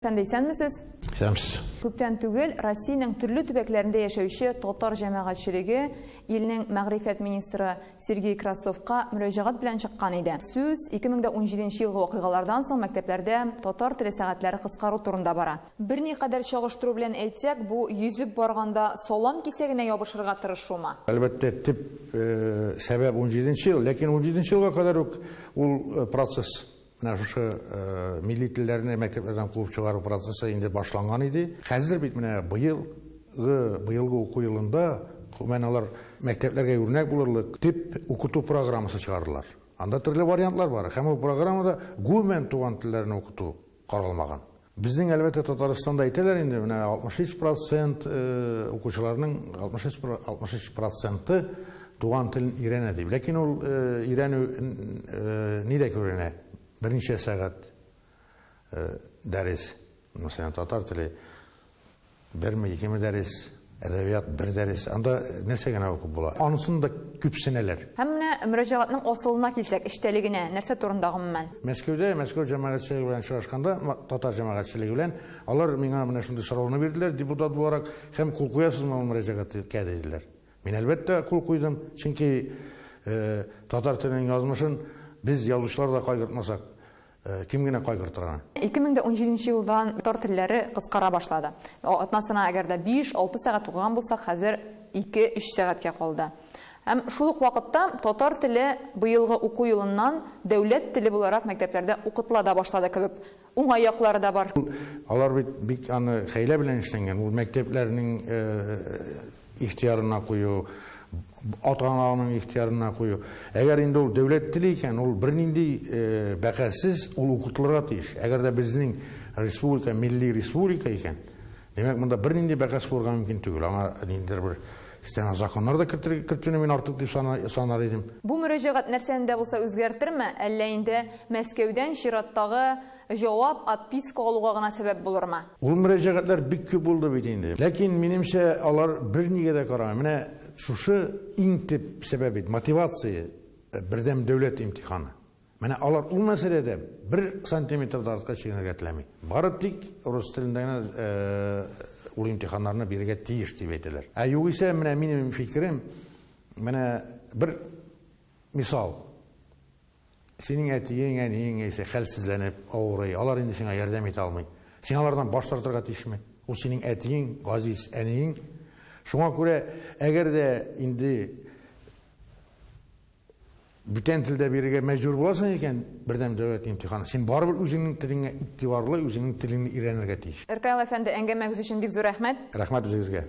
Әфәнде, исәнмесез? Исәнмесез. Күптән түгел Россиянең төрле төбәкләрендә яшәүче татар җәмәгатьчелеге илнең мәгърифәт министры Сергей Красовка мөрәҗәгать белән чыккан иде. Сүз 2017 елгы вакыйгалардан соң мәктәпләрдә татар теле сәгатьләре кыскару турында бара. Берникадәр чагыштыру белән әйтсәк, бу йөзеп барганда салам кисәгенә ябышырга тырышумы? Әлбәттә, төп сәбәп 17 ел, ләкин 17 елга кадәр үк ул процесс, менә шушы милли телләрне мәктәпләрдән куып чыгару процессы инде башланган иде. Хәзер бит менә быелгы уку елында гомумән алар мәктәпләргә үрнәк булырлык төп укыту программасы чыгардылар. Анда төрле вариантлар бар. Һәм ул программада гомумән туган телләрне укыту каралмаган. Безнең, әлбәттә, Татарстанда әйтәләр инде, менә 63% укучыларның 63% туган телен өйрәнә дип. Ләкин ул өйрәнү нидә күренә? Берничә сәгать дәрес, мәсәлән, татар теле берме, икеме дәрес, әдәбият бер дәрес. Анда нәрсә генә укып була? Анысын да күпсенәләр. Һәм менә мөрәҗәгатьнең асылына килсәк, эчтәлегенә, нәрсә турында гомумән? Мәскәүдә, Мәскәү җәмәгатьчелеге белән очрашканда, татар җәмәгатьчелеге белән, алар миңа менә шундый сорауны бирделәр, депутат буларак, һәм кул куясызмы ул мөрәҗәгатькә диделәр. Мин әлбәттә кул куйдым, чөнки татар теленең язмышын без язучылар да кайгыртмасак, кем генә кайгыртыр аны? 2017 елдан татар телләре кыскара башлады. Атнасына әгәр дә 5-6 сәгать укыган булсак, хәзер 2-3 сәгатькә калды. Һәм шул ук вакытта татар теле быелгы уку елыннан дәүләт теле буларак мәктәпләрдә укытыла да башлады кебек. Уңай яклары да бар. Алар бит бик аны хәйлә белән эшләнгән. Ул мәктәпләрнең ихтыярына кую, ата-ананың ихтыярына кую. Әгәр инде ул дәүләт теле икән, ул бернинди бәхәссез ул укытылырга тиеш. Әгәр дә безнең республика милли республика икән, димәк, монда бернинди бәхәс булырга мөмкин түгел. Аңа ниндидер бер өстәмә законнар да кертүне мин артык дип санар идем. Бу мөрәҗәгать нәрсәне дә булса үзгәртерме? Әллә инде Мәскәүдән чираттагы җавап, отписка алуга гына сәбәп булырмы? Ул мөрәҗәгатьләр бик күп булды бит инде. Ләкин минемчә алар бернигә дә карамый. Менә шушы иң төп сәбәп бит, мотивация, бердәм дәүләт имтиханы. Менә алар ул мәсьәләдә бер сантиметр да артка чигенергә теләми. Бары тик рус телендә генә ул имтиханнарны бирергә тиеш дип әйтәләр. Ә югыйсә, менә минем фикерем, менә бер мисал. Синең әтиең, әниең яисә хәлсезләнеп авырый, алар инде сиңа ярдәм итә алмый. Син алардан баш тартырга тиешме? Ул синең әтиең, газиз әниең. Шуңа күрә, әгәр дә инде бүтән телдә бирергә мәҗбүр буласың икән, бердәм дәүләт имтиханы, син барыбер үзеңнең телеңә игътибарлы, үзеңнең телеңне өйрәнергә тиеш. Ркаил әфәнде, әңгәмәгез өчен бик зур рәхмәт. Рәхмәт үзегезгә.